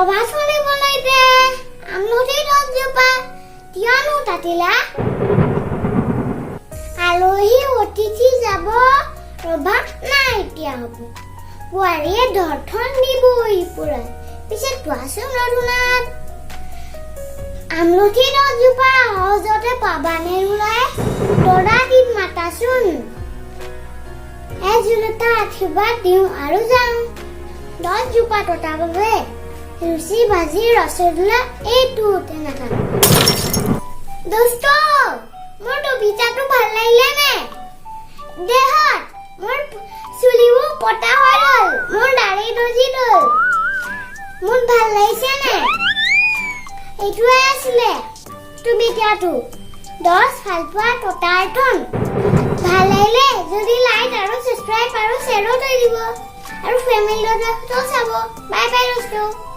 ৰভা চলিবলৈ দে। আমলখি গছজোপা কিয়নো কাটিলা? আলহী অতিথি যাব, ৰভা নাইকিয়া হ'ব, বোৱাৰীয়ে ধৰ্থন দিবই পুৰা। পিছে কোৱাচোন ৰঘুনাথ, আমলখি গছজোপা সহজতে পাবানে ওলাই? দৰা গীত মাতাচোন। এজোলতা আশীৰ্বাদ দিওঁ আৰু যাওঁ। গছজোপা কটা বাবে লুচি, ভাজি, ৰসগোল্লা এইটো নাখাম। দোস্ত, মোৰ কবিতাটো ভাল লাগিলে নে? দেহত মোৰ চুলিবোৰ পতা হৈ গ'ল, মোৰ দাড়ি গজি গ'ল, মোৰ ভাল লাগিছে নে? এইটোৱে আছিলে কবিতাটো, 10 ভালপোৱা কটাৰ ধন। ভাল লাগিলে যদি লাইক আৰু ছাবস্ক্ৰাইব আৰু শ্বেয়াৰো কৰি দিব আৰু ফেমিলিৰ লগতো চাব। বাই বাই দোস্ত।